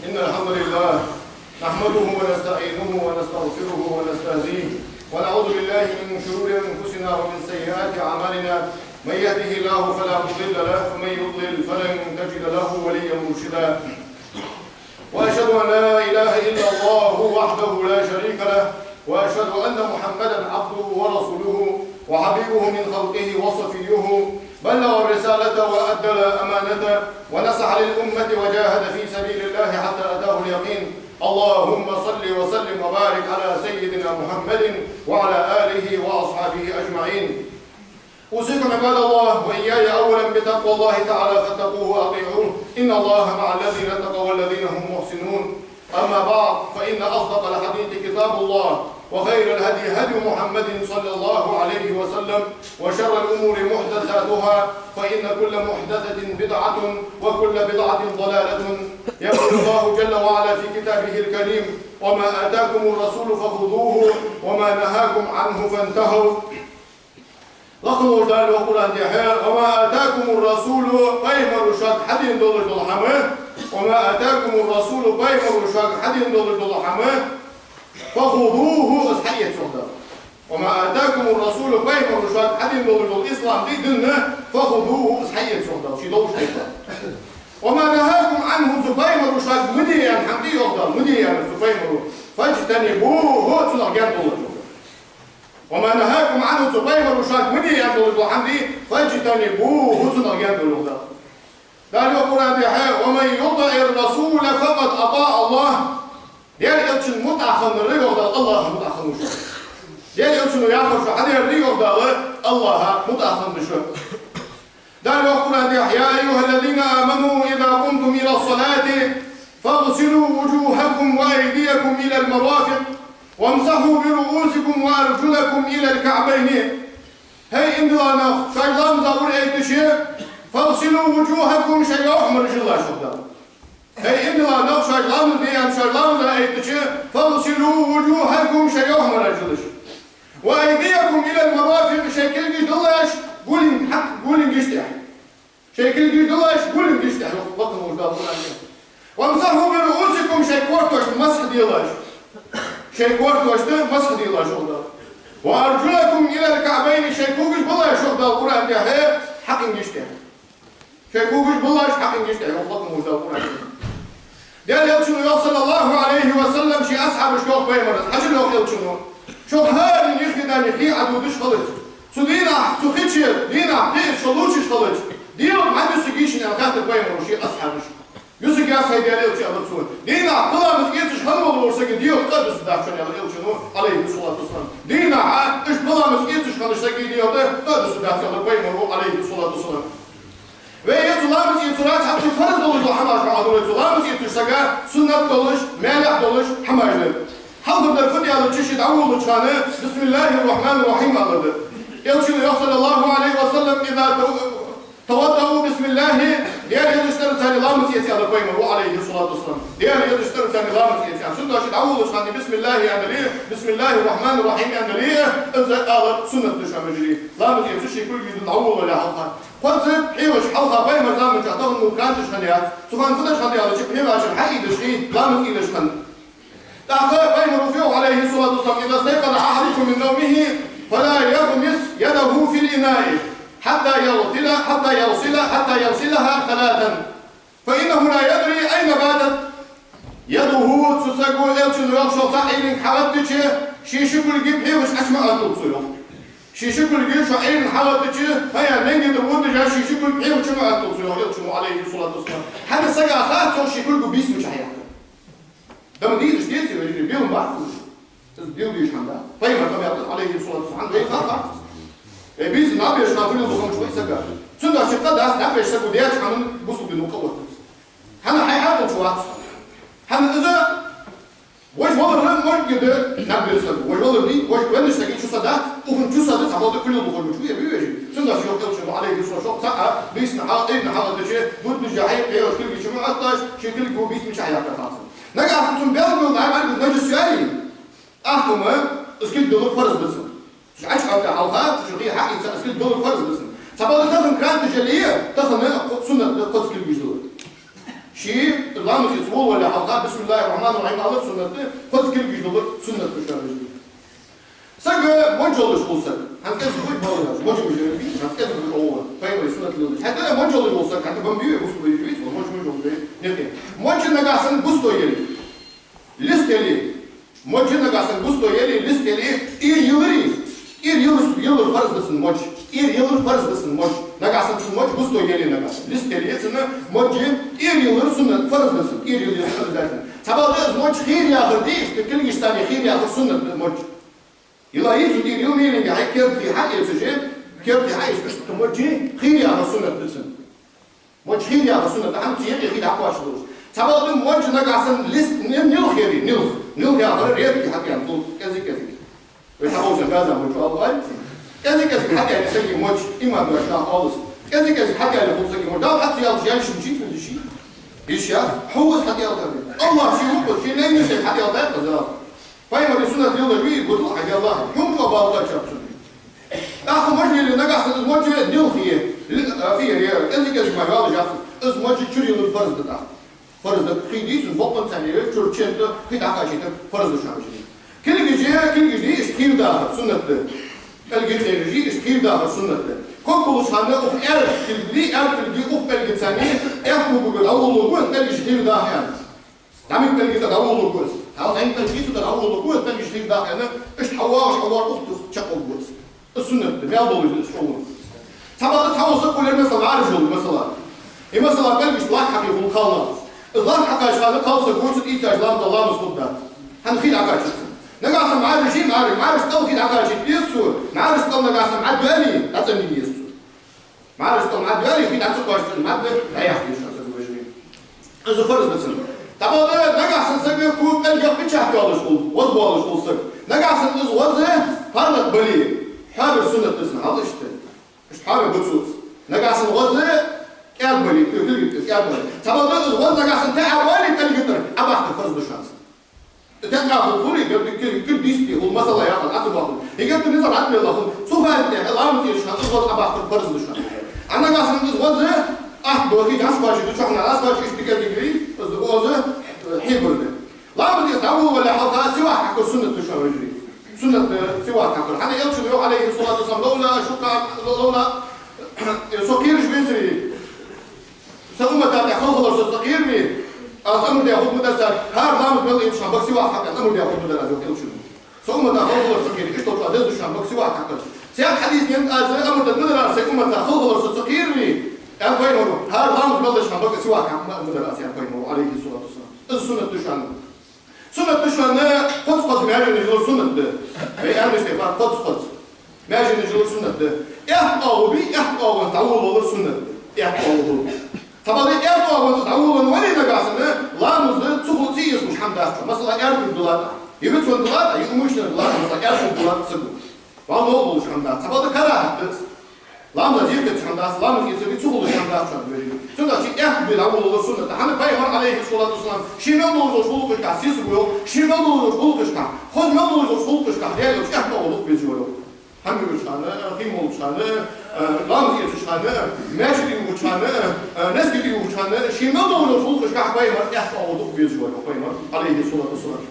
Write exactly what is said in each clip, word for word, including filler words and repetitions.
إن الحمد لله نحمده ونستعينه ونستغفره ونستهديه، ونعوذ بالله من شرور أنفسنا ومن سيئات أعمالنا. من يهده الله فلا مضل له، ومن يضلل فلن تجد له وليا مرشدا. وأشهد أن لا إله إلا الله وحده لا شريك له، وأشهد أن محمدا عبده ورسوله وحبيبه من خلقه وصفيه، بلغ الرسالة وأدى الأمانة ونصح للأمة وجاهد في سبيل الله حتى أتاه اليقين. اللهم صل وسلم وبارك على سيدنا محمد وعلى آله وأصحابه أجمعين. أوصيكم عباد الله وإياي أولا بتقوى الله تعالى فاتقوه وأطيعوه. إن الله مع الذين اتقوا والذين هم محسنون. أما بعد، فإن أصدق الحديث كتاب الله، وخير الهدي هدي محمد صلى الله عليه وسلم، وشر الأمور محدثاتها، فإن كل محدثة بدعة، وكل بدعة ضلالة. يقول الله جل وعلا في كتابه الكريم: وما آتاكم الرسول فخذوه، وما نهاكم عنه فانتهوا. Лакха волча Дала йоах Къуръан тӀа: «وما آتاكم الرسول», пайхамара шуга хьадена долаш дола хӀама, «وما آتاكم الرسول», пайхамара шуга хьадена долаш дола хӀама, «فخذوه», из хьаэца, йоах Дала. «وما آتاكم الرسول», пайхамара шуга хьадена долаш дола ислам ди, ди, «فخذوه», из хьаэца, йоах Дала, ший долаш дайта. «وما نهاكم عنه», цу пайхамара шуга ма де аьнна хӀама ди, йоах Дала, ма де аьнна цу пайхамара, «فاجتنبوه», цунах гаьна довла, йоах Дала. «وما نهاكم عنه», цу пайхамара шуга ма де аьнна долаш дола хӀама ди, «فاجتنبوه», цунах гаьна довла, йоах Дала. Дала йоах Къуръан тӀа: «ومن يطع الرسول فقد أطاع الله». Даьла элчанна мутӀахьа хиннар, йоах Дала, АллахӀа мутӀахьа хиннав. Даьла элчано яхар шо хьадер, йоах Дала, АллахӀа мутӀахьа хиннав шо. Дала йоах Къуръан тӀа: «يا أيها الذين آمنوا إذا قمتم إلى الصلاة فاغسلوا وجوهكم وأيديكم إلى المرافق وامسحوا برؤوسكم وأرجلكم إلى الكعبين». ХӀай, ийман дилла нах, шоаш ламаза ураэттача, «فاغسلوا وجوهكم», шоай йовхьмараш йиллалаш, йоах Дала. ХӀай, ийман дилла нах, шоаш ламаза де аьнна, шоаш ламаза эттача, «فاغسلوا وجوهكم», шоай йовхьмараш йиллалаш. «وأيديكم إلى المرافق», шоай кулгаш диллалаш гулин-, хьа-, гулингаш тӀа. Шоай кулгаш диллалаш гулингаш тӀа, йоах лакха волча Дала Къуръан тӀа. «وامسحوا برؤوسكم», шоай кортошта масхь делаш. Шоай кортошта масхь делаш, йоах Дала. «وأرجلكم إلى الكعبين», шоай когаш биллалаш, йоах Дала Къуръан тӀа, хьакъингаш тӀа. Шоай когаш биллалаш хьакъингаш тӀа, йоах лакха волча Дала Къуръан тӀа. Даьла элчано йоах, صلى الله عليه وسلم, ший асхьабашка йоах пайхамара: «Хьажал, йоах элчано, шо хӀаране юххе дӀа хий Ӏододаш хилча, цу дийнахьа, цу хи чу, дийнахьа пхи шу лувчаш хилча, дегӀа мел юсаргйий шун?» — аьнна хаьттар пайхамара ший асхьабашка. «Юсаргьяц, хӀай Даьла элча», — аьлар цо. «Дийнахьа пхи ламаз эцаш хинна волча сага дегӀа ткъаь дусаргдац шоана», — аьлар элчано, عليه الصلاة والسلام. «Дийнахьа уж пхи ламаз эцаш хиннача сага дегӀа ткъаь дусаргдац», — аьлар пайхамара, عليه الصلاة والسلام. Вай е цу ламаз эцара цхьацца фарз долаш дола хӀамаш ма дар вай, цу ламаз эцача сага суннат долаш, маьлехь долаш хӀамаш да. Хьалхардар фу да аьлча, ше дӀаволалуча хана «بسم الله الرحمن الرحيم» алар да. Элчано йоах, صلى الله عليه وسلم: «إذا تو-, توضؤوا بسم الله», Даьла езача тӀара цхьана ламаз эца, аьлар пайхамара, عليه الصلاة والسلام. Даьла езача тӀара цхьана ламаз эца. Цудухьа ше дӀаволалуча хана «بسم الله» аьнна дале, «بسم الله الرحمن الرحيم» аьнна дале, из алар суннат да шоана, вежарий. Ламаз эцача ший кулгаш дӀаволале хьалха. Кхозза пхьегӀаш хьалха, пайхамара заман чухь тахан мо кранташ хиннаяц. Цу хана фу деш хиннад аьлча, пхьегӀаш хьаийдеш хиннай, ламаз ийдеш хиннай. ТӀаккха пайхамара фу йоах, عليه الصلاة والسلام: «إذا استيقظ أحدكم من نومه فلا يغمس يده في الإناء حتى يغسل، حتى يغسل، حتى يغسلها ثلاثا، فإنه لا يدري أين باتت يده». Цу саго, элчано йоах, шо цхьа Ӏуйранга хьалгӀаттача, ший ши кулги пхьегӀаш Ӏочу ма Ӏотталда цо, йоах. Ший ши кулги шо Ӏуйранга хьалгӀаттача, хӀа, е менгедара воддажа, ший ши кулги пхьегӀачу ма Ӏотталда цо, йоах элчано, عليه الصلاة والسلام. ХӀана, сага хац, йоах, ший кулго бийса мичахьа я аьнна. Да ма дезаш деций, вежарий, белам бац из. Из белам беш хӀама дац. Пайхамара къамаьл да, عليه الصلاة والسلام, вайна ха-, хац из. Э, бийса наб еш хана фу леладу ховш вац сага. Цудухьа ший къа дац, наб еш саго деча хӀаман бусалба дино къа оттац. ХӀана, хьай хьакъ долча вац. ХӀана, из вож валар моргида наб бер саго. Вож валар ди, вож веннача сага чу са дац, укхун чу са да, цхьа хӀама да, фу леладу ховш вац, е вежарий. Цудухьа йоах элчано, عليه الصلاة والسلام, шо цхьа а бийсанна хьал-, Ӏуйранна хьалгӀаттача, воддажа хьай пхьегӀаш кулги чу ма Ӏотталаш, ший кулго бийса мичахьа я аьнна хац. Нагахьа санна цун белгал даим аргу нажас яьле, ахкама из кулг диллар фарз да цун. Цу чу Ӏочу Ӏотта хьалха, цу чу хий хьаийца, из кулг диллар фарз да цун. Цхьабакъда тахан кранташ яле, тахан суннат да кхозза кулгаш диллар. Ший ламаз эца волавалале хьалха «بسم الله الرحمن الرحيم» алар суннат да, хоза кулгаш дулар суннат да шоана. Саг модж йолаш хул саг. ХӀанз кӀезига хӀама бала яц, модж модж йолаш, хӀанз кӀезига хӀама оал. Пайхамара суннат леладеш. ХӀаьта модж йолаш вола саг, хӀаьта бан бий, гусл бий, виц, модж модж йолаш бий, никъ. Модж нагахьа санна буста яле, листа яле. Модж нагахьа санна буста яле, листа яле, эр йиларе, эр йилар, йилар фарз да цун модж. Эр йилар фарз да цун модж. Нагахьа санна цун модж буста яле нагахьа санна. Листа яле цун модж, эр йилар суннат, фарз да цун. Эр йилар обязательно. Цхьабакъда из модж хийра яхар дий, иштта кулгашца хийра яхар суннат да модж. Йила йицун эр йила мелинге хьай керда хий хьаэцаш, керда хий хьаэцаш, иштта модж хийра яхар суннат да цун. Модж хийра яхар суннат да, хӀанз цу юкъе хий дӀакхоачаш долаш. Цхьабакъда модж нагахьа санна лист, нил-, нилх яле, нилх. Нилх яхар редкий хьатӀаяьнна хул, кӀезиг-кӀезиг. Вай хьаболча газа модж оал вай. КӀезиг-кӀезиг хьатӀаяле сага модж, иман доацаш нах оалаш. КӀезиг-кӀезиг хьатӀаяле хул сага модж. Дала хьатӀаяле яле шун чий цунца ший? Йиш яц, хьо ва из хьатӀаялар. АллахӀ ше ва-кх из, ший лайнаш хьатӀаялар-кх из. Пайхамара суннат леладеш вий, гудал хьа яллахь, хьона чӀоагӀа бала кхаьчаб цунна. ТӀаккха модж яле нагахьа санна из модж нилх е, ли-, а, фе е, кӀезиг-кӀезиг мара йоалаш яц из. Из модж чура йилар фарз да тӀаккха. Фарз да, хий дий цун, бокъонца е, чура чен тӀа хий дӀакхачийтар фарз да шоана. Кулгаш, кулгаш дий, иштта хийра дахар суннат да. ПӀелгий кхераш дий, иштта хийра дахар суннат да. Ког болча хана укх аьрда кулг дий, аьрда кулг дий, укх пӀелгаца аьтта кулгага дӀаволалургва из, пӀелгаш хийра даха аьнна. ДӀамига пӀелгаца дӀаволалургва из. Хьал зӀамига пӀелгаца дӀаволалургва из, пӀелгаш хийра даха аьнна, иштта хьавоагӀаш, хьавоагӀаш укх тӀа чакхволалургва из. Из суннат да, маьл долаш да из шоана. Цхьабакъда цхьа вола саг хулар, масала, мӀараш йолаш, масала. Из, масала, пӀелгашта лакха хьакхе хул кхалнах. Из лакха хьакхача хана кхалсаг ва, цу тӀа ийцача ламаза, ламаз хургдац. ХӀана, хий дӀакхачаргдац. Нагахьа санна мӀараш йий, мӀара-, мӀарашта кӀал хий дӀакхачийта деза цо, мӀарашта кӀал нагахьа санна мӀад вале, дӀацӀенде еза цо. МӀарашта кӀал мӀад вале, хий дӀа ца кхоачаш, мӀад ваьхьа деза шоана, саг вежарий. Из фарз да цун. Цхьабакъда нагахьа санна сага кулг пӀелгах печать йоалаш хул, гӀоз боалаш хул саг. Нагахьа санна из гӀоз паргӀата бале, хьоабар суннат да цун, хьал иштта. Иштта хьоабе ба цо из. Нагахьа санна гӀоз кӀаьда бале, кулг, кулг кӀаьда бале. Цхьабакъда из гӀоз нагахьа санна таӀа вале, пӀелга тӀара Ӏобахкар фарз да шоана. ТаӀа хул хуле, гердик кулг, кулг дийцача хул, масала яхар, Ӏо ца бахкар. Эгер тӀа низагӀа Ӏо тӀабелла хул, цу хана тӀехьа ламаз эцача хана из гӀоз Ӏобахкар фарз да шоана. А нагахьа санна из гӀоз ахт ба, хий дӀачукхоачийта, чухьнахьа дӀачукхоачийта, иштта кӀезига вий, из гӀоз, э, хьийбар да. Ламаз эца дӀаволавалале хьалха сивак хьакхар суннат да шоана, вежарий. Суннат да сивак хьакхар. ХӀана аьлча, Элчано йоах, Ӏалайхи ссалату вассалам: «لولا أشق، لولا», э, со кхераш вецаре, са уммата тӀа халхалар со ца кхерве, аз амар даь хургдар царга, хӀара ламаз мел эцача хана бага сивак хьакха амар даь хургдар аз, йоах Элчано. Са уммата халхалар ца кхерве, иштта чӀоагӀа деза да шоана бага сивак хьакхар. Цхьаькха хьадис нин аз амар даьд ма дар аз, са уммата халхалар со ца кхерве, аьннад пайхамара, хӀара ламаз мел деча хана бага сивак хьакха амар дар аз, аьннад пайхамара, Ӏалайхи ссалату вассалам. Из суннат да шоана. Суннат да шоана кхозза-кхозза маьженаш йилар суннат да. Вай аьннача тайпара кхозза-кхозза маьженаш йилар суннат да. Аьтта оагӀув бий, аьтта оагӀонца дӀаволалар суннат да. Аьтта оагӀув. Цхьабакъда аьтта оагӀонца дӀаволавенна вале нагахьа санна, ламаз да цу хул ца эцалуш хӀама дац. Масала, аьрда кулг дуллатӀа, е вицвенна дуллатӀа, е умышленно дуллатӀа, масала, аьрда кулг дуллатӀа саго. Валлахӏи, луш хӀама дац. Цхьабакъда карахӀат да из. Ламаза зехкаца хӀама дац, ламаз эцаргдий, ца хулаш хӀама дац шоана, вежарий. Цудухьа ший аьтта кулг бе дӀаволалар суннат да. ХӀана пайхамар, Ӏалайхи ссалату вассалам, ший мел долаш долча гӀулакхашкахь, сийсаза ва йоах, ший мел долаш долча гӀулакхашкахь, хоза мел долаш долча гӀулакхашкахь, Даьла Элча аьтта оагӀув дукха безаш вар йоах. ХӀама юаш хана, хий молаш хана, ламаз эцаш хана, маьче тӀаювхаш хана, носки тӀаювхаш хана, ший мел долаш долча гӀулакхашкахь пайхамар аьтта оагӀув дукха безаш вар йоах, пайхамар, Ӏалайхи ссалату вассалам.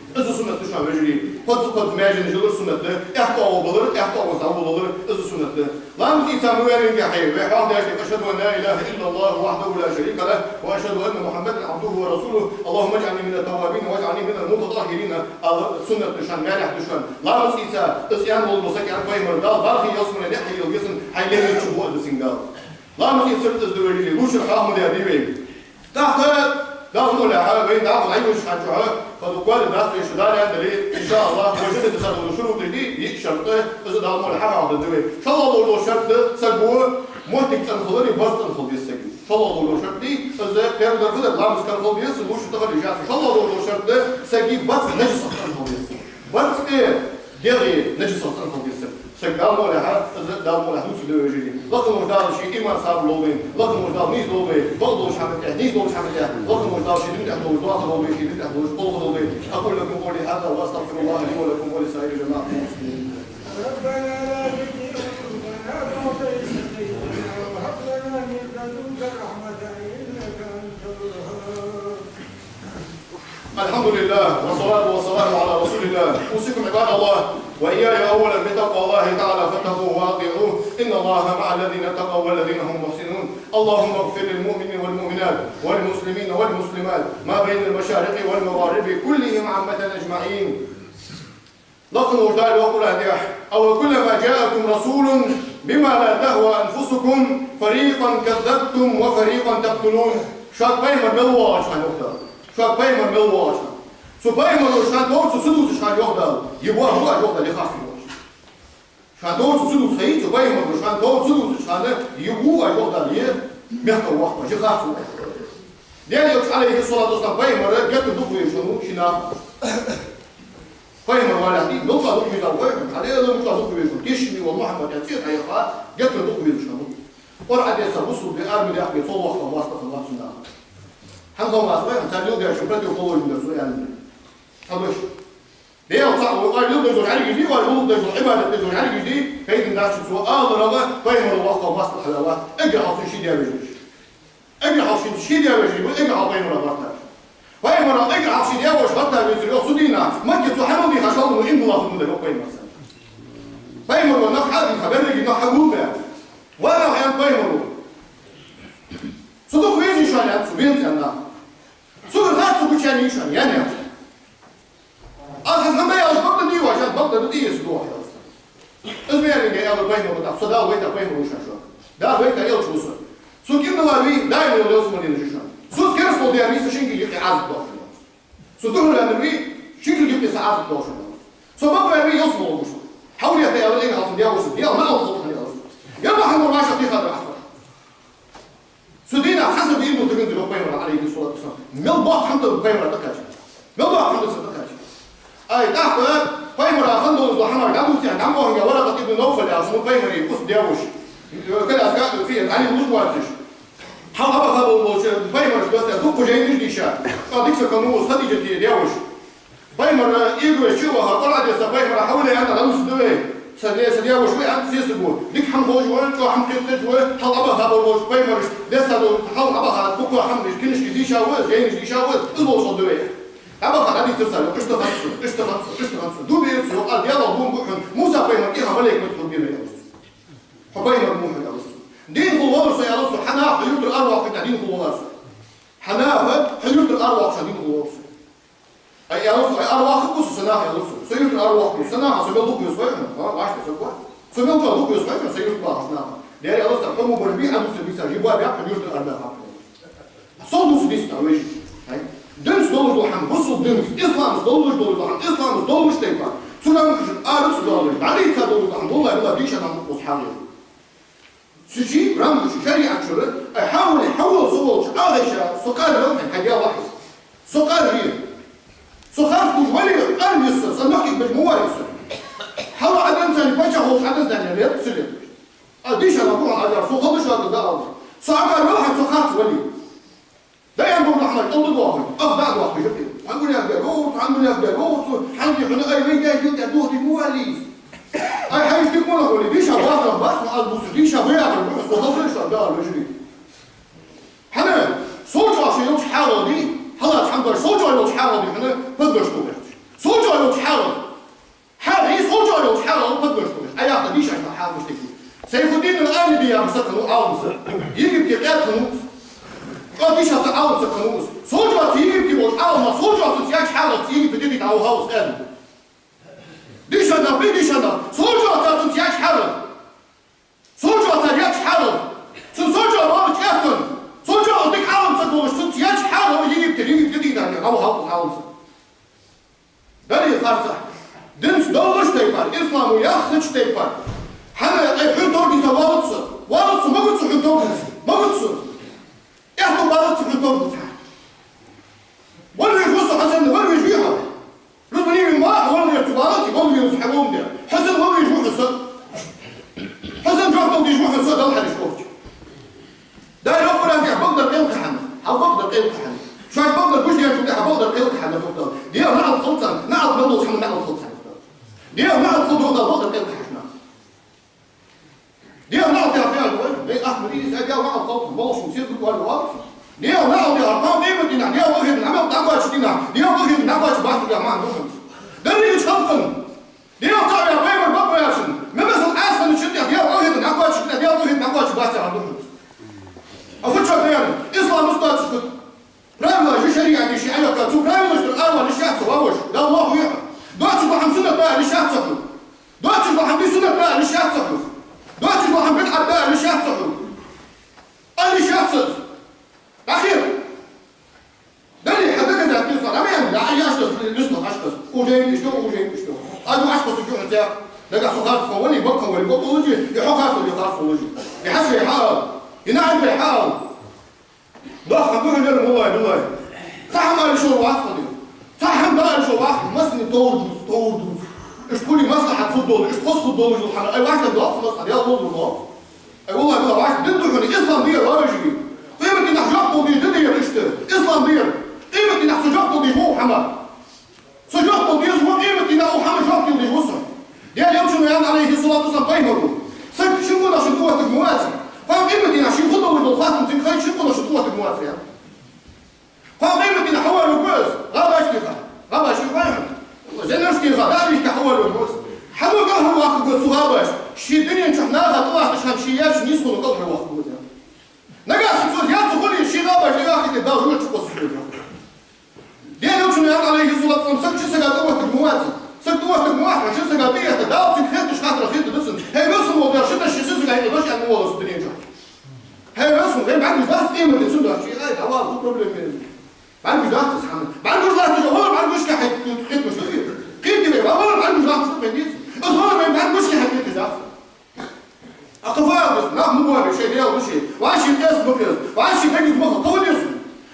Из суннат да шоана, вежарий. Кхозза-кхозза маьженаш йилар суннат да, аьтта оагӀув балар, аьтта оагӀонца дӀаволалар, из суннат да. Ламаз эца ма ваьннинге хьай, вай хьоахадеш да: أشهد أن لا إله إلا الله وحده لا شريك له، وأشهد أن محمدا عبده ورسوله، اللهم اجعلني من التوابين واجعلني من المتطهرين. Ала суннат да шоана, маьлехь да шоана. Ламаз эца, из аьнна волаш вола саг, аьннад пайхамара, Дала бархӀе ялсмале наькъа хьайийллалца хьай леррина чу боа деза Дала. Ламаз эцар из да, вежарий, лучший хьоахадаьд вай. ТӀаккха, Дала мукъалехьа, вайна дӀахо дӀайолалуча хана чухь, фу да, коа дац вай, шу Дала аьнна дале, иншааллахӀ, вай жида дисар дола шуруташ дий, йиъ шарт, из Дала мукъалехьа хьоахадергда вай. ШоллагӀа дола шарт да, саго моттиг цӀена хилар, барзкъа цӀена хила деза саго. ШоллагӀа дола шарт дий, из первый дар фу да, ламаз кара хила деза, лучше тахар дижас. ШоллагӀа дола шарт да, сага барзкъа нажасах цӀена хила деза. Барзкъеи дегӀеи нажасах цӀена хила деза. Саг Дала мукъалехьа, из Дала мукъалехьа дувцаргда вай, вежарий. Лакха волча Дала ший иман, сабар лолда вайна. Лакха волча Дала нийса долда вай бакъдолча хӀаман тӀа, нийса долча хӀаман тӀа. Лакха волча Дала ший дин тӀа долаш доаха долда вай, ший дин тӀа долаш кхолха долда вай. أقول لكم قولي هذا وأستغفر الله لي ولكم ولسائر جماعة المسلمين. ربنا لا تزغ قلوبنا بعد إذ هديتنا وهب لنا من لدنك رحمة إنك أنت الوهاب. الحمد لله، والصلاة والسلام على رسول الله. أوصيكم عباد الله وإياي أولا بتقوى الله تعالى فاتقوه وأطيعوه. إن الله مع الذين اتقوا والذين هم محسنون. اللهم اغفر للمؤمنين والمؤمنات والمسلمين والمسلمات ما بين المشارق والمغارب كلهم عامة أجمعين. Лакха волча Дала йоах Къуръана тӀа: أوكلما جاءكم رسول بما لا تهوى أنفسكم فريقا كذبتم وفريقا تقتلون. Шуга пайхамар мел воагӀача хана, йоах Дала. Шуга пайхамар мел воагӀача хана. Цу пайхамара шоана товр цу са дувцача хана, йоах Дала, е воагӀа, йоах Дала, е харц воагӀа. Шоана товр цу са дувцача хана, цу пайхамара шоана товр цу дувцача хана, е воагӀа, йоах Дала, е мехка воагӀа, е харц воагӀа. Даьла Элча, عليه الصلاة والسلام, пайхамар геттара дукха везаш хиннав ший наха. Пайхамар валахь, мел чӀоагӀа дукха везаш хиннав, пайхамар, хьалха мел чӀоагӀа дукха везаш хиннав, тешаме вола Мухьаммад яха цӀи а хьайоаккхаш, геттара дукха везаш хиннав. Къуръа деса, бусалба ди, арма дехка цо вахка маста хиннав цунах. ХӀана хиннав маста вай, цар леладаьчун противоположный дар цо аьннад. Хьабаш. Даьла цаӀ ва, вай леладеш дола Ӏаьргаш дий, вай гӀулакх деш дола, Ӏибадат деш дола Ӏаьргаш дий, пайдан дац цо аларах, пайхамар вахка маста хиннав, эггара хьалха ший даь-вежарий. Эггара хьалха ший даь-вежарий ба, эггара хьалха пайхамарах барт баьр. Пайхамарах эггара хьалха ший даь-вежарий барт баьцар, йоах, цу дийнахьа Макка цу хьа мел дийхача хьалха иман дилла хиннад, йоах, пайхамар санна. Пайхамар ва нах хьа а дийха, берригаш нах хьагулбаь. Ва нах, аьннад пайхамара. Цу дукха везий шоана, аьннад цо, венав, аьннад. Цунгара харц гучаяьннай шоана, яьннай, аьннад цо. Аз хӀанз хӀама яхаш бакъдар дий оаш, аьннад, бакъдар да, тӀаэца дохьа, аьлар цо. Из мел венав, аьлар пайхамара, тӀаккха со Дала вайтар пайхамар ва шоана шуга. Дала вайтар элча ва со. Сога иман дилла вий, даим йола ялсмале ва шоана. Со керастал даьр вий, са шин кулга юкъе Ӏазап долаш ва шоана. Со духьал ваьннар вий, шин кулга юкъе са Ӏазап долаш ва шоана. Со бакъваьннар вий, ялсмале ва шоана. Хьавле, аьлар, эггара хьалха са даь-вешийца Даьла наӀалт хилда хьона, аьлар цо. Ер бахьан долаш вӀашагӀтехар дар ахкаш. Цу дийнахьа хьасаб даь иман дилла дагац, йоах пайхамара, عليه الصلاة والسلام. Мел боккха хӀама да пайхамара тӀакхаьчар. Мел боккха хӀама да царна тӀакхаьчар. Ай, тӀаккха пайхамара хинна долаш дола хӀамаш дӀадувцаш, дӀа ма бохинге, Варакъат ибн Навфал яхаш ва пайхамара куц даь-воша. Э, коляска фият Ӏали луш воацаш. Хьалха Ӏабаха болча пайхамарашта доссадаь дукха жайнаш дийша. ТӀаккха дика саг хиннав из Хадижата даь-воша. Пайхамар, э, эгавеш чу а ваха, Къуръа деса, пайхамара хьавле, аьнна, дӀадувцаргда вай. Са даь-, са даь-воша ва, аьнна, сесаг ва. Дика хӀама ховш ва, чӀоагӀа хӀама кхеташ ва, хьалха Ӏабаха болча пайхамарашта доссадаь дола, хьалха Ӏабаха дукха хӀама, книжкаш дийша ва из, жайнаш дийша ва из, из волча ховргда вай. Ӏабаха дӀадийцар цар, йоах, иштта хиннад сона, иштта хиннад сона, иштта хиннад сона. Дув бер цо, йоах, аз Даьлах дув буъ хьона, Муса пайхамара тӀехьа малейк ма тхугбена, аьлар цо. Хьо пайхамар ма вий хьона, аьлар цо. Дийна хул валар со, аьлар цо, хьа наха хьо юртара аравоаккхийта дийна хул валар со. Хьа наха хьо юртара аравоаккхийта дийна хул валар со. Ай, аьлар цо, ай, аравоаккхаргва со, са наха, аьлар цо. Со юртара аравоаккхаргва, са наха со мел дукха веза хой хьона, а, вӀашта саг вац. Со мел чӀоагӀа дукха веза хой хьона, са юрта бахача наха. Даьра, аьлар цар, хьо ма барра бий, Ӏа дувцар дийцар, жиба баьб хьона юртара арадаха. Со дувцар дийцар, вежарий. Ай, динца долаш дола хӀама, бусалба динца, исламца долаш дола хӀама, исламца долаш тайпара. Цу рамкашта ара ца доалаш, дӀадийца долаш дола хӀама, валлахӀи, валлахӀи, дийша нах ма кхувс хьалха. Цу чу рамкашта, шариӀат чура, ай, хьавола, хьавола со волча, Ӏагайша, со къар вел хьайна, хьай Даьла вахьи. Со къар ве. Со харц луш вале, къар ве со, са мехкиг беш ма варий со. Хьалха Ӏадамцани паччахь волча Ӏадамцани лет ца лет. А дийша нах бу хьона, аз яр, со хала шуга да алар. Со Ӏа къар вел хьайна, со харц вале. Даим бу нахана кӀалдугохуй, ах да дохуй, жапи. Хьан гулях бе, вовц, хьан гулях бе, вовц, хьан ди хьона, ай, вай дай юлтя дохуй, ма валий. Ай, хьайш дик ма нахули, дийша базар, базар, аз бусу, дийша баякъар, бусу, хала шуга да алар, жапи. ХӀана? Сол чӀоагӀа йолча хьалал ди, хӀалац хӀама дар, сол чӀоагӀа йолча хьалал ди, хӀана, поддержку бехаш. Сол чӀоагӀа йолча хьалал. Хьа, и сол чӀоагӀа йолча хьалал поддержку бехаш. Ай, яхта дийша хьалал муштики. Сайфуддин ал-Айюби яха саг хиннав, Ӏалам саг. Египте къаьда хиннав из. ТӀаккха дийша саг, Ӏалам саг хиннав из. Сол чӀоагӀа цу Египте волча Ӏалама, сол чӀоагӀа цунца яьча хьалал, цу Египте дитийта Ӏа вахав из къаьда. Дийша нах, бе дийша нах. Сол чӀоагӀа цар цунца яьча хьалал. Сол чӀоагӀа цар яьча хьалал, цун сол чӀоагӀа бала чӀехтон, сол чӀоагӀа дика Ӏалам саг волаш, цунца яьча хьалал Египте, Египте дитийта Ӏа вахав из Ӏалам саг. Дале харцахьа. Динца долаш тайпара, исламо яхача тайпара. ХӀана, ай, хьона товр дийца валац со, валац со, ма гуц со хьона товр дийца, ма гуц со. Эхь ту балац хьона товр дийца. Вала везаш ва со, Хьасан, вала везаш вий хьо? Рузбани вин ма, вала везаш ва, вала везаш хьо, вала везаш. Хьасан, вала везаш ва хьо со. Хьасан, жоп дала дезаш ва хьо со, Дала хьалхашка вахача. Даьла Къуръана тӀа бакъдар кхелха хьона. Хьа бакъдар кхелха хьона. Шоаш бакъдар гуш дечул тӀехьа бакъдар кхелха хьона, бакъдар. Даьла наӀалт хилда царна, наӀалт мел долча хӀаман наӀалт хилда царна. Даьла наӀалт хилда, бакъдар кхелха хьона. Даьла наӀалт яхар фу яхар да вай? Вай ахмари, из Даьла наӀалт хилда, молхаш сес гур вар валац. Даьла наӀалт яхар, кхоана къемата дийнахьа, Даьла къахетам, Ӏамал дӀабоацача дийнахьа, Даьла къахетам шариӀате ши Ӏалакха, цу правилашта тӀара ала лиш яц хьо, вовш, Дала лохве хьо. Доацаш дола хӀама суннат да ала лиш яц хьо. Доацаш дола хӀама суннат да ала лиш яц хьо. Доацаш дола хӀама бидӀат да ала лиш яц хьо. Ала лиш яц хьо. ДӀахьех. Дале, хьа доказать де со, Рамаян, да, Ӏа яш дас, лис нах Ӏаш дас. Уже иштта, уже иштта. Аз Ӏаш дас чухь цех. Нагахь со харц хьо вале, бакъ хьо вале, бакъ хулаш, и хьо харц вале, харц хулаш. И хьашт вай хьал. И наӀар вай хьал. Нах хьа духьа лер, валлахӀи, биллахӀи. Цхьа хӀама ала шо вац хьо де. Цхьа хӀама ала шо вац, массане товр дувц, товр дувц. Иштта хуле маслахьат хургдолаш, иштта хоза хургдолаш хӀама. Ай, вац хӀама доаца маслахьат, ял лозур доаца. Ай, валлахӀи, валлахӀи, вац дин духьа, ислам дера, варажи. Къематдийнахьа жоп дала дезаш ди да ер иштта. Ислам дера. Къематдийнахьа со жоп дала дезаш ва хӀама. Со жоп дала дезаш ва, къематдийнахьа хӀама жоп дала дезаш ва со. Даьла Элчано аьннад, Ӏалайхи ссалату вассалам, пайхамара: саг шин къонахчун тӀа оттаргвац. Кхоана къематдийнахьа ший хургдолаш дола хаттам цунга хой, шин къонахчун тӀа оттаргвац, аьннад. Кхоана къематдийнахьа хьавоалавергва из, гӀабаш тӀа, гӀабаш тӀа хьавоалавергва. Зенарш тӀа, дӀа а вийхка хьавоалавергва из. Хьавоалавергва, хьавоалавергва цу гӀабаш. Ший дунен чухь наха тӀалатташ хӀама ше яьча нийсхо кӀалхарвоаккхаргва из. Нагахь санна цо яц хуле, ший гӀабаш дӀавахийта, Дала жожагӀате кхоссаргва из. Даьла Элчано аьннад, Ӏалайхи ссалату вассалам, саг ший сага тӀа оттаргвац. Саг тӀа оттаргвац, ший сага тӀа этта, Дала цунга хеттача хаттара хетаргда цунна. ХӀей, веза хинна вола Даьла, ши тӀа ший сага хетаргда, аьнна, воаллаш дунен чухь. ХӀей, веза хинна, вай бӀаргагуш дац къематдийнахьа цунна даш, ший, ай, дӀавала, фу проблема я из? БӀаргагуш дац из хӀама. БӀаргагуш латташ, валар бӀаргагушка хьайна кхеташ да вай. Кхетий вай, валар бӀаргагуш латташ да вай, деций? Из валар вай бӀаргагушка хьайна кхеташ дац. А кхы фу оал деза, нах ма боабе, шоай Даьла да шоай. ВӀаший къаьста ма къаьста, вӀаший дегаза ма хила, кхы фу деза?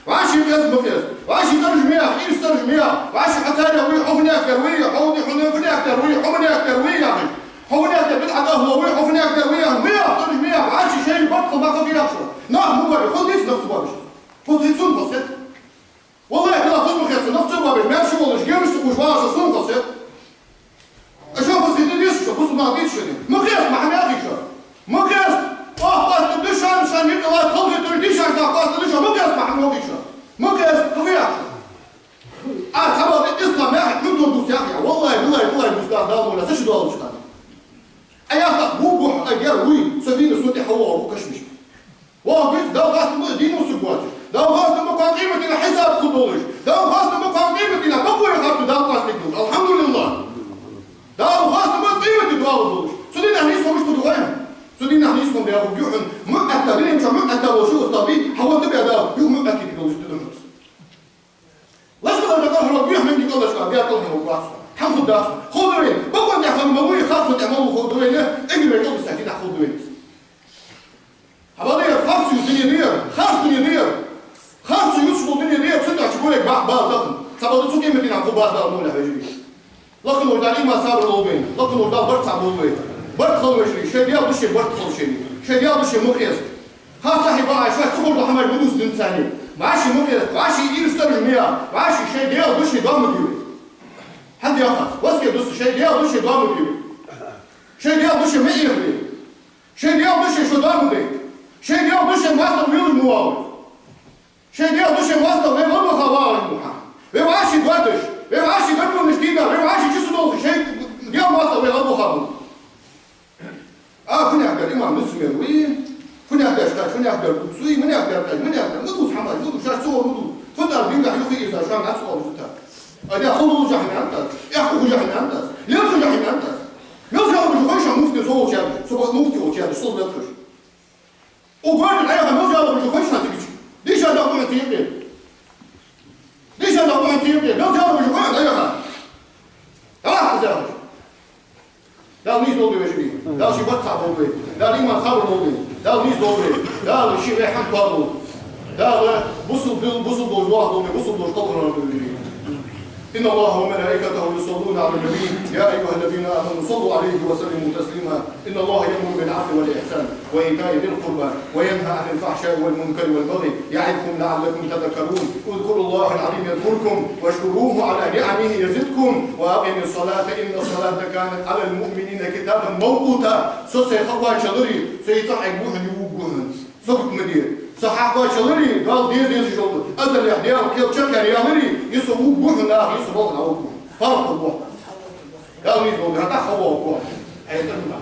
ВӀаший къаьста ма къаьста, вӀаший цӀераш ма яха, ирс цӀераш ма яха, вӀаший хьо царех вий, хьо фуннех тӀера вий, хьо ди хьона фуннех тӀера вий, хьо фуннех тӀера вий яхаш. Хьо фуннех тӀера бидӀат ахӀло вий, хьо фуннех тӀера вий яхаш, ма яха цӀераш ма яха, вӀаший шоай барт хила ма хила яхаш. Нах ма боабе, хила деза нах ца боабеш. Хила деза цунна хоза хет. ВаллахӀи, биллахӀи, хоза ма хет сона, нах ца боабеш, маьрша волаш, гераш ца ховш вагӀаш сона хоза хет. А шо хоза хетар деза шо, бусалба нах дийца шо. Ма къаьста, ма хӀама яхий шо. Ма къаьста, оаха къоастадергда шоана, шоана юкъе латта халхетар дийшача наха къоастадергда шо, ма къаьста, ма хӀама яхий шо. Ма къаьста, ма хӀама яхий шо. А, цхьабакъда ислам яхар хӀанз дувц яхий, валлахӀи, биллахӀи, таллахӀи, дувц дац Дала мовла, са шу доаллача хана. А яхар вувргва хьо, а гер вуй, со вийна сона тӀехьа воагӀаргва кашамашка. Ваха веза, Дала гӀазкхи ма дийна саг воацаш. Дала гӀазкхи ма кхоана къематдийнахьа хьисап хургдолаш. Дала гӀазкхи ма кхоана къематдийнахьа бакъо яхар цу Дала къоастадергдолаш. АлхьамдулиллахӀ. Дала гӀазкхи ма къематди доагӀаргдолаш. Цу дийнахьа нийсхо мишта хургда хой хьона? Цу дийнахьа нийсхо дӀахургья хьона. МуӀатта, дунен чу муӀатта волча устал бий, хьавода беда, юха муӀатта долаш да хьона. Лашкъа ларда кӀалхарвоаккх, юха мегаргда кӀалхарвоаккх, бер кӀалхарвоаккх вац. ХӀама хургдац. Ховргда вайна, бакъон тӀа хӀама малув, харцон тӀа малув ховргда вайна, эггара вай кӀалдисача дийнахьа ховргда вайна. Хьабале, харц ювц дуне да ер, харц дуне да ер. Харц ювцаш бола дуне да ер, цу тӀа чу гулег бахьа бала тахан. Цхьабакъда цу къематдийнахьа хургбац Дала мовла, вежарий. Лакха волча Дала иман, сабар лолба вайна. Лакха волча Дала барт цхьа болба вайна. Барт хила, вежарий, шоай Даьла да шоай, барт хила шоай. Шоай Даьла да шоай, ма къаста. Харцахьа бахьа шоаш ца ховргдола хӀамаш ма дувца динца царна. ВӀаший ма къаста, вӀаший ирс цӀераш ма яха, вӀаший шоай Даьла да шоай, доа ма де вай. Хьан дехас, васкер дуса, шоай Даьла да шоай, доа ма де вай. Шоай Даьла да шоай, ма Ӏехале. Шоай Даьла да шоай, шо доа ма де. Шоай Даьла да шоай, моастагӀа велаш ма воагӀалва. Шоай Даьла да шоай, моастагӀа вай лабаха вагӀаш ма ва хьа. Вай вӀаший доадеш, вай вӀаший гаргонаш дийна, вай вӀаший чу ца долхаш, шоай Даьла, моастагӀа вай лабаха ма ва. А, фуннех тӀера имам лицемер ва, фуннех тӀера шкач, фуннех тӀера куц ва, фуннех тӀера кхаьч, фуннех тӀера ма дувц хӀамаш, ма дувц, шоаш ца ховр ма дувц. Фу тӀара дин тӀа юха из шоана ца ховр ца тар. А де хала лужахьа мянтас, эхь ухужахьа мянтас, лел хужахьа мянтас. Мел зяла бужа хой шоана муфти со волча, со муфти волча, со лел хуш. Угорни Ӏайха мел зяла бужа хой шоана цигича. Диша дакъу хьона цигича. Диша дакъу хьона цигича. Мел зяла бужа хой Ӏайха. Аллахь зяла. Дала нийса долда вай, вежарий. Дала шоай барт цхьа болба вай. Дала иман, сабар лолба вайна. Дала нийса долда вай. Дала ший вай хӀама тоадолда. Дала бусалба, бусалба долаш вахалда вай, бусалба долаш кхалхарваргдолда вай. إن الله وملائكته يصلون على النبي، يا أيها الذين آمنوا صلوا عليه وسلموا تسليما. إن الله يأمر بالعدل والإحسان وإيتاء ذي القربى وينهى عن الفحشاء والمنكر والبغي يعظكم لعلكم تذكرون. اذكروا الله العظيم يذكركم واشكروه على نعمه يزدكم وأقيموا الصلاة إن الصلاة كانت على المؤمنين كتابا موقوتا. Со сай ха кхоачаларе, со йицӀа Ӏайг бухьан, ювг бухьан. Сагот ма де. Со хьакхоачаларе, Дала деза дезаш йола азалех Даьла кхел чакхъяьр яларе, из со вувргва хьона наха, из со балха дӀавургва хьона. Фаркъ боху. Дала нийса долда, хӀаьта хьавоагӀа. Хьайта ма.